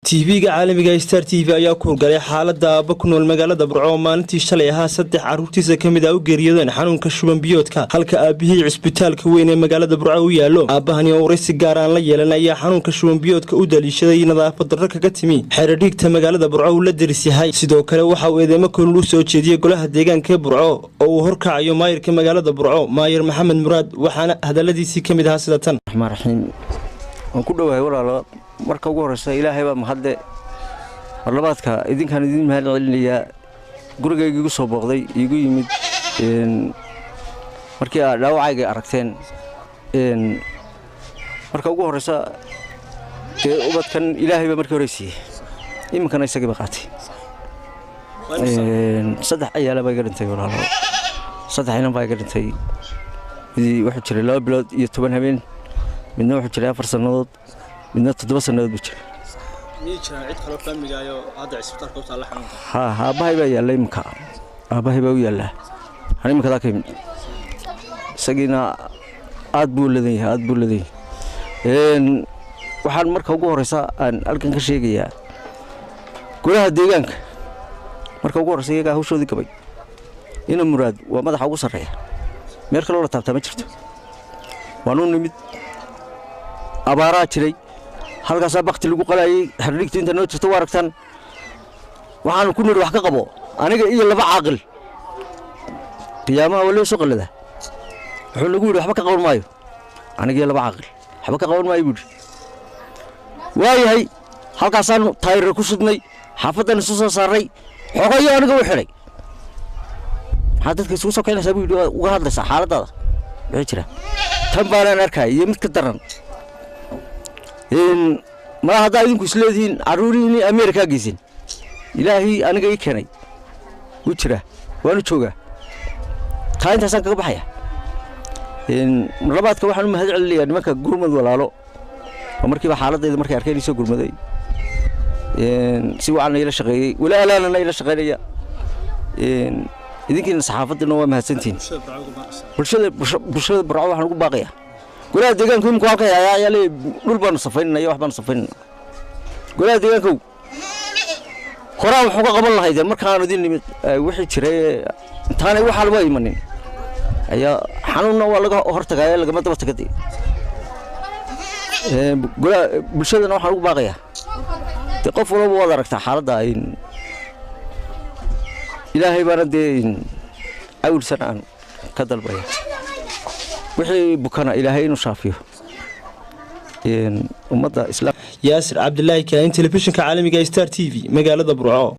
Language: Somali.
TV-ga caalamiga Star TV ayaa ku hurgalay xaalada aaba ku nool magaalada Burco oo maalintii shalay ahaa saddex caruurtiisa ka mid ah u geeriyoodeen xanuunka shuban biyoodka, halka aabihii cisbitaalka weyn ee magaalada Burco u yaallo. Aabbahani oo waraysi gaar aan la yeelan ayaa xanuunka shuban biyoodka u daliishaday nadaafad darro kaga timi xeerdhiigta magaalada Burco uu la deris yahay. Sidoo kale waxa uu eedeymo kulul u soo jeediyey golaha deegaanka ee Burco oo uu horkacayo maayirka magaalada Burco, Maayir Maxamed Muraad, waxaana hadaladiisii ka mid ahaa sida tan. Raxmaan raxiim, waan ku dhowahay walaalo. Marka ugu horreysa Ilaahay baa mahadle, marlabaadka idinkaan idin mahad celinayaa gurigayga igu soo booqday, iigu yimid markii aad dhaawacayga aragteen. Marka ugu horreysa dee ubadkan Ilaahay baa markii hore siiyey, iminkana isagii ba qaatay. Saddex ciyaala baa iga dhintay walaalo, saddex inan baa iga dhintay. Midii wuxuu jiray 2 bilood iyo 10 habeen, midna wuxuu jiray 4 sannadood, midna 7 sannadood buu jiray. Ha, aabbahay baa yaalla iminka, aabbahay baa u yaallaa. An iminkadaa ka yimid, isagiina aad buu ladan yahay, aad buu ladan yahay. Waxaan marka ugu horreysa aan halkan ka sheegayaa golaha deegaanka. Marka ugu horreysa iyagaa hawshoodii gabay. Ina Muraad waa madaxa ugu sarreeya, meel kaloo la taabtaa ma jirto. Waanuu nimid, abaaraa jiray, halkaasaa bakti lagu qalayay. Xerdhigtu inta noo jirto waa aragtaan. Waxaanu ku nidhi wax ka qabo, aniga iyo laba caaqil. Qiyaamaha waa loo soo qalladaa. Wuxuu nagu yidhi waxba ka qaban maayo. Aniga iyo laba caaqil waxba ka qaban maayo buu yidhi. Waayahay, halkaasaanu taayirra ku shidnay, xaafaddan isu soo saarray, xogayo aniga u xidhay. Maxaa dadka isugu soo kicinaysaa buu yidhi, uga hadlaysaa xaaladdaada. Wixii jira tan baanaan arkaya iyo mid ka daran malaa. Haddaa idinku isleedihiin carruurihiinii Ameerikaa geysin, Ilaahii aniga ii keenay wuu jiraa, waanu joogaa. Taa intaasaan kaga baxaya. Marlabaadka waxaan u mahad celinayaa nimanka gurmad walaalo oo markiiba xaaladayda markay arkeen ii soo gurmaday, si wacanna ila shaqeeyey, weli alaanana ila shaqaynaya. Idinkiina saxaafaddiina waa mahadsantihiin. Bulshada Burco waxaan ugu baaqayaa, golaha deegaanku iminku halka ayaa leeyahay dhul baanu safaynana iyo wax baanu safaynana. Golaha deegaankow, horaa wuxuu ka qaban lahayd markaanu idin nimid wixii jiray. Intaanay waxaalba imanin ayaa xanuunna waa laga hortagaya, lagama daba taga dee. Golaha bulshadana waxaan ugu baaqayaa dee qof walba waad aragtaa xaaladda. Ilaahay baana dee awilsan aan ka dalbaya, wixii bukana Ilaahay inuu shaafiyo ummadda Islaam. Yaasir Cabdilaahi Kaahin, telefishinka caalamiga Star TV, magaalada Burco.